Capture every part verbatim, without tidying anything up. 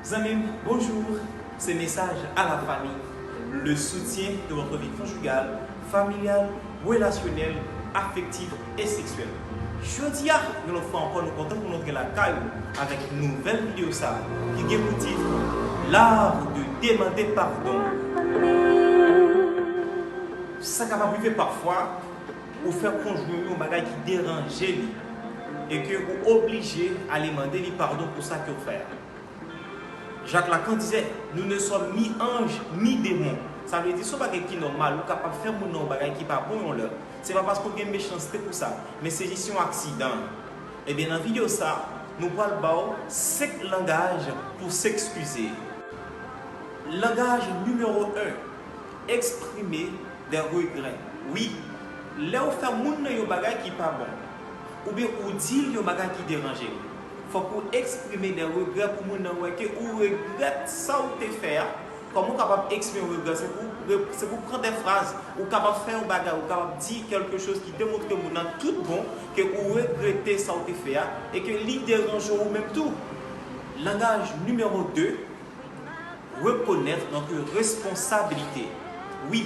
Zanmi m, bonjou. Se mesaj a la fami, le soutien de votre vie conjugale, familiale, relationnelle, affective et sexuelle. Jodi a, yon lòt fwa ankò, nou kontan pou nou antre lakay ou avèk nouvèl videyo sa a ki gen pou tit L'art de demander pardon. Sa kapab rive pafwa ou fè konjwen ou yon bagay ki deranje li e ke ou oblije ale mande li padon pou sa ke w fè a. Jacques Lacan disait, nous ne sommes ni anges ni démons. Sa vle di, se yon bagay ki nòmal, ou kapab fè moun nan yon bagay ki pa bon yon lè. Se pa paske w gen mechanste pou sa, men se jis yon aksidan. Ebyen, nan videyo sa, nou pral ba w senk langaj pou s'excuser. Langaj nimewo en, exprimer des regrets. Wi, lè w fè moun nan yon bagay ki pa bon, oubyen ou di l yon bagay ki deranje l, fòk ou eksprime des regrets pou moun nan wè ke ou regrèt sa w te fè a. Kòman w kapab eksprime regrè? Se pou, se pou pran de fraz. Ou kapab fè yon bagay, ou kapab di quelque chose ki demontre moun nan tout bon ke ou regrete sa w te fè a e ke li deranje w ou menm tou. Langaj nimewo de, rekonèt, donk, responsabilite. Wi,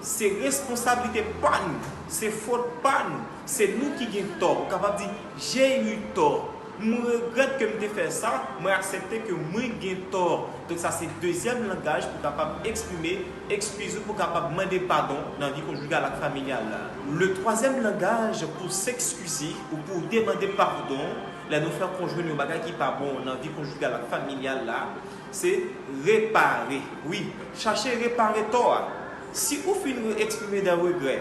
se responsablite pa nou, se fòt pa nou, se nou ki gen tò. Ou kapab di, j'ai eu tort. Mwen regrèt ke m te fè sa, mwen aksepte ke mwen gen tò. Donk, sa se dezyèm langaj pou kapab eksprime ekskiz ou, pou kapab mande padon nan vi konjigal ak familyal la. Le twazyèm langaj pou s'excuser ou pou demander pardon, lè nou fè konjwen yon bagay ki pa bon nan vi konjigal ak familyal la, se repare. Wi, chache repare tò a. Si ou fin re-, eksprime de regrè,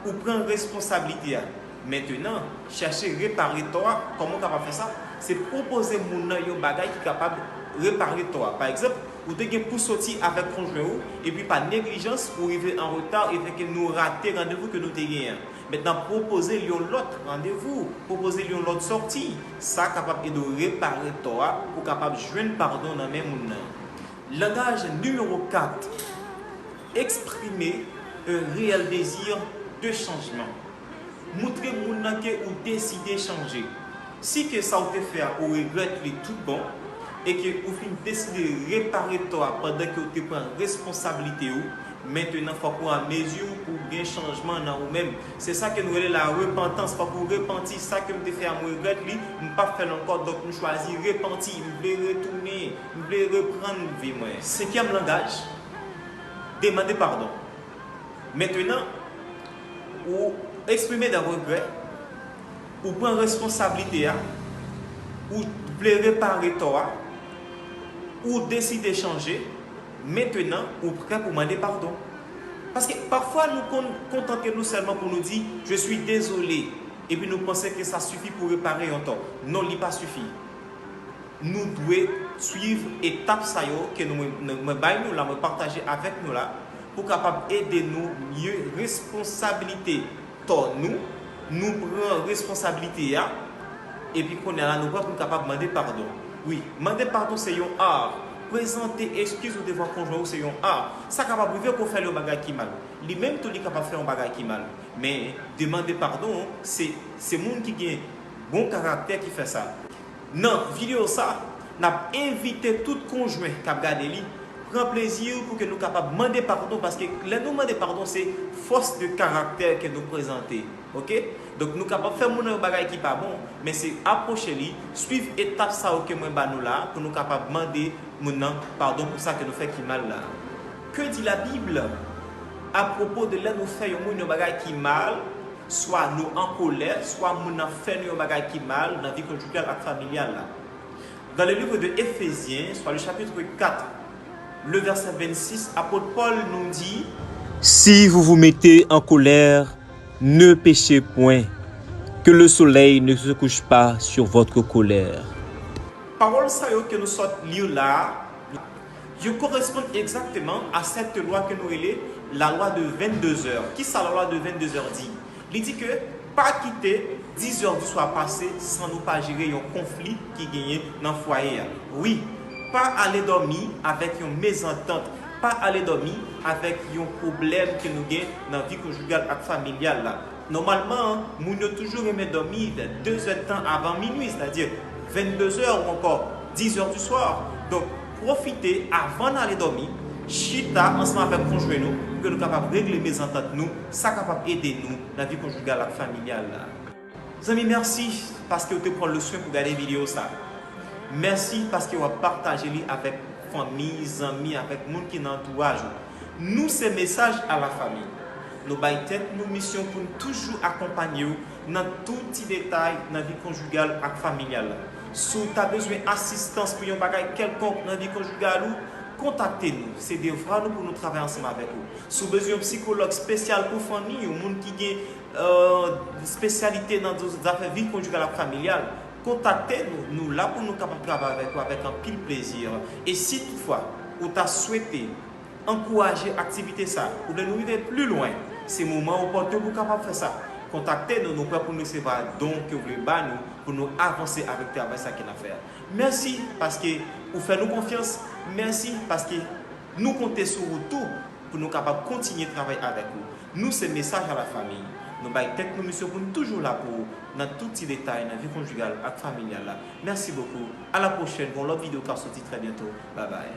ou pran responsablite a. Mentenan, chache repare tò a. Kòman w kapab fè sa? Se pwopoze moun nan yon bagay ki kapab repare tò a. Pa egzanp, ou te gen pou soti avèk konjwen ou, epi pa neglijans, ou rive an reta, e fè ke nou rate randevou ke nou te genyen an. Mentnan, pwopoze l yon lòt randevou, pwopoze l yon lòt sòti. Sa kapab ede w repare tò a, pou w kapab jwenn padon nan men moun nan. Langaj nimewo kat, exprimer un réel désir de changement. Moutre moun nan ke ou deside chanje. Si ke sa w te fè a, ou regrèt li tout bon, e ke ou fin deside repare tò a pandan ke w te pran responsablite ou, mentenan fòk ou an mezi pou w gen chanjman nan ou menm. Se sa ke nou rele la repantans. Fòk ou repanti. Sa ke m te fè a, m regrèt li, m p ap fè l ankò, donk m chwazi repanti, m vle retounen, m vle reprann vi mwen. Senkyèm langaj, demande pardon. Mentenan, ou eksprime de regrè, ou pran responsablite a, ou vle repare tò a, ou deside chanje, mentenan, ou prè pou mande padon. Paske pafwa nou konn kontante nou sèlman pou nou di, je suis désolé, epi nou panse ke sa sifi pou repare yon tò. Non, li pa sifi. Nou dwe swiv etap sa yo ke nou, mwen, mwen bay nou la, mwen pataje avèk nou la, pou kapab ede nou mye responsablite tò nou, nou pran responsablite a, epi kounye a la, nou pran pou n kapab mande padon. Wi, mande padon se yon ar. Prezante eskiz ou devan konjwen ou se yon ar. Sa kapab rive pou w fè l yon bagay ki mal. Li menm tou, li kapab fè yon bagay ki mal. Men, demande pardon, se, se moun ki gen bon karaktè ki fè sa. Nan videyo sa, n ap envite tout konjwen k ap gade li, pran plezi pou ke nou kapab mande padon, paske lè nou mande padon, se fòs de karaktè ke nou prezante. Oke? Donk, nou kapab fè moun nan yon bagay ki pa bon, men se apwoche li, swiv etap sa yo ke mwen ba nou la, pou nou kapab mande moun nan padon pou sa ke nou fè ki mal la. Que dit la Bible à propos de lè nou fè yon moun yon bagay ki mal, swa nou an kolè, swa moun nan fè nou yon bagay ki mal nan vi konjigal ak familyal la? Dans le livre de Éphésiens, soit le chapitre quatre, le verset vingt-six, apot Pòl nou di, si vous vous mettez en colère, ne péchez point, que le soleil ne se couche pas sur votre colère. Pawòl sa yo ke nou sot li la, yo koresponn egzakteman a cette loi ke nou rele la loi de vingt-deux heures. Kisa la loi de vingt-deux heures di? Li di ke pa kite dix heures du soir pase san nou pa jere yon konfli ki genyen nan fwaye a. Wi, pa ale dòmi avèk yon mezantant, pa ale dòmi avèk yon pwoblèm ke nou gen nan vi konjigal ak familyal la. Nòmalman, moun yo toujou renmen dòmi vè de zè tan avan minui, sètadi vennde zè ou ankò diz è di swa. Donk, pwofite avan n ale dòmi, chita ansanm avèk konjwen nou, pou ke nou kapab regle mezantant nou, sa kapab ede nou nan vi konjigal ak familyal la. Zanmi, mèsi paske w te pran le swen pou gade videyo sa. Mèsi paske w ap pataje li avèk fanmi, zanmi, avèk moun ki nan antouraj ou. Nou se Mesaj a la Fami. Nou bay tèt nou misyon pou n toujou akonpanye w nan tout ti detay nan vi konjigal ak familyal la. Si w ta bezwen asistans pou yon bagay kèlkonk nan vi konjigal ou, kontakte nou. Se devwa nou pou nou travay ansanm avèk ou. Si w bezwen yon sikològ espesyal pou fanmi, yon moun ki gen, euh, espesyalite nan zafè vi konjigal ak familyal, kontakte nou. Nou la pou nou kapab travay avèk ou avèk anpil plezi. E si toutfwa ou ta swete ankouraje aktivite sa, ou vle nou rive pli lwen, se moman opòtine pou w kapab fè sa. Kontakte nou, nou prè pou nou resevwa don ke w vle ba nou, pou nou avanse avèk travay sa ke n ap fè a. Mèsi paske ou fè nou konfyans, mèsi paske nou konte sou ou tou pou nou kapab kontinye travay avèk ou. Nou se Mesaj a la Fami. Nou bay tèt nou misyon pou nou toujou la pou ou nan tout ti detay nan vi konjigal ak familyal la. Mèsi bokou. A la pwochèn pou yon lòt videyo k ap soti trè byento. Bye bye.